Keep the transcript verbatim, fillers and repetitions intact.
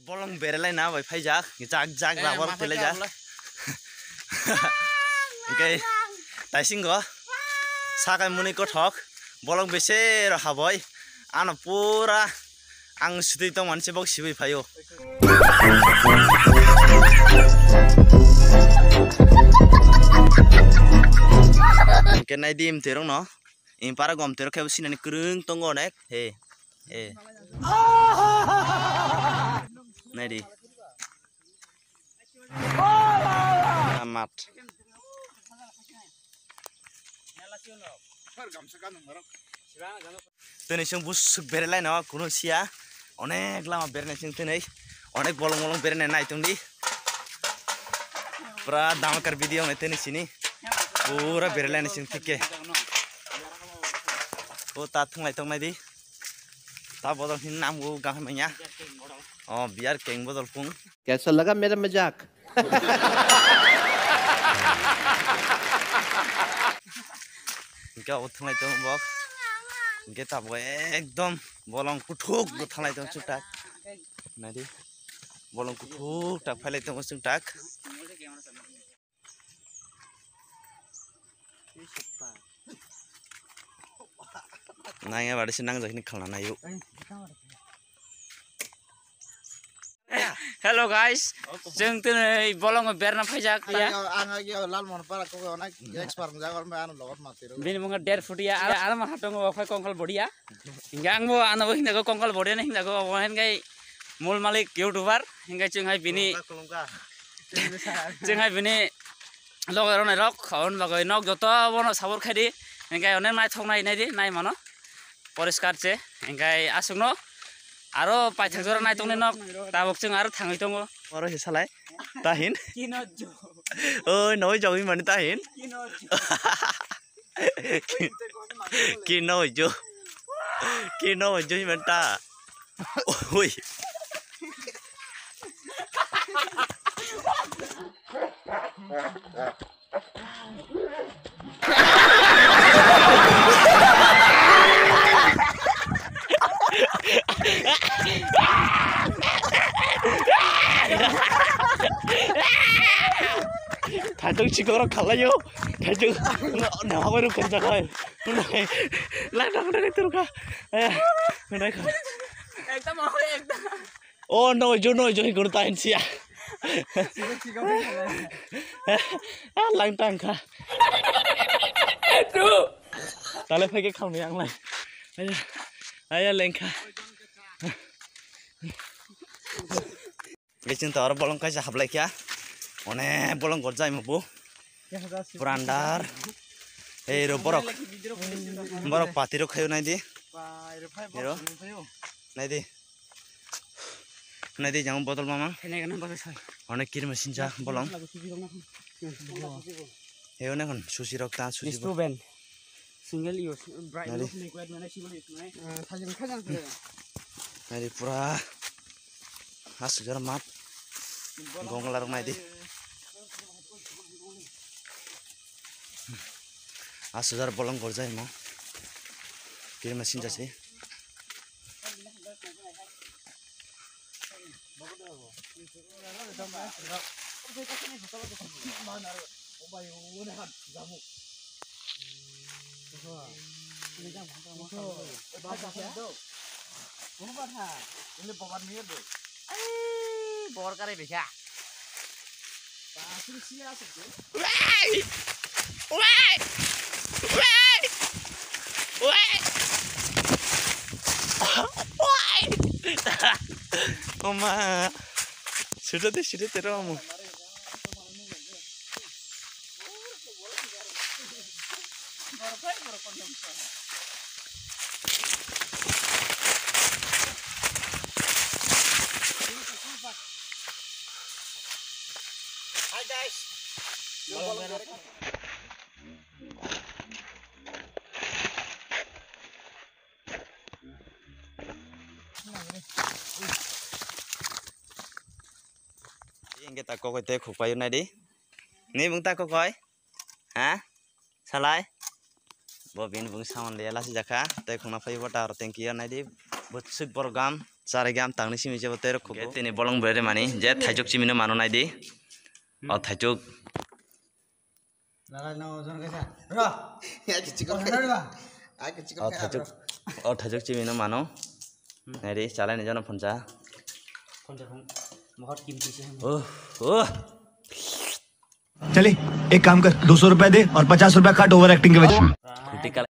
Bolong berelai na bai phaijak, jak jak Eh, rubber ma phai pelaijak. Ka bolai. Hingke taisingo sakai muni kothok, bolong bese ro haboi, ano pura ang sitwi tong manse bok sibai phaio. Hingke nai dim terong no, impara gom terok khe sinani kwrwng tongo onek, he, he. Nai di. Amat. Tini sung busuk berelai no kuno siya. Onek lama berene sing tini. Onek bolong bolong berene nai tong di. Pura damakar video nai tini sini. Pura berelai sing tike. O ta thung lai tong nai di. Ta bodol hin nam go gam manya. O biar keng bodol pung. Kaisa laga mera majak? Hingke abo thwnglai tongo bok. Hingke tabuk ekdom bolong kuthuk bo thanglai tongo chwngtak. Naidi. Bolong kuthuk tak phailai tongo chwngtak. Nangya bade se nangjak hini khalna nayo. Hello guys, chwng tini bolongo berna phaijak ya. Ang agi Lalmohan para kok onek expert jak or ano logot mati ro. Bini mungo der futia, ar ano maha tongo okhai kongkol bodia. Hingke ang bo ano bo hingjago kongkol bodia na hingjago obo hingke mul malik YouTuber hingke chwng hai bini Chwng hai bini loge rok nai rok, aboni bagwi nok joto bono sabur khai di, hingke onek naithok nai nai di, nai mano poriskar se, hingke aswk no aro paithak jora nai tong nai nok, tabuk chwng aro thangwi tongo. Oro se salai, tahin. Oi, noi jogwi mani tahin. Kino jo. Kino jo menta. Oi. Thaichung chikoro khalaio. Thaichung. Nahagoi rukun jagai. Lang thang thang thang thang. Eh, nai kha. Ekdom ahoy ekdom. Oh no, jo no, jo guru tain sia. Ah, lang tang kha. Tale phai ke kham yang lai. Aya, aya lengkha. Geching to aro bolong kaisa hablai kya. One bolong gorjai mo bu. Purandar. Ei ro borok. Borok patiro khayo nai di. Ero. Nai di. Nai di jang botol mama. One kirma sinja bolong. He one kon susi rok ta susi. Student. Single use. Bright. Nari. Look, liquid, mane single use, mane. Nari pura. Aswk jora mat. Gongla rok nai di. Aswk jora bolong gorjai mo. Kirma sinja se. Ai, bor kare bekha. Wai! Wai! Wai! Wai! Wai! Oma. Sudah deh, sudah terus kamu. Hi guys. Hingke ta kokoi tei khukpai nai di. Ni bung ta kokoi. Ha? Salai. Bo bini bung saman liya lasi jakha. Tei khungna phai bo ta aro tengki ya nai di. Bo sik borok gam. Chara gam tangni simi jebo tero khubo. Tini bolong bere mani je thaichuk chimino mano naidi. O thaichuk. O thaichuk. O thaichuk chimino mano. Naidi chalai ni jono phuncha. Oh, oh. चले, एक काम कर, दो सौ रुपए दे और पचास रुपए काट ओवर एक्टिंग के वजह से। Khuti kal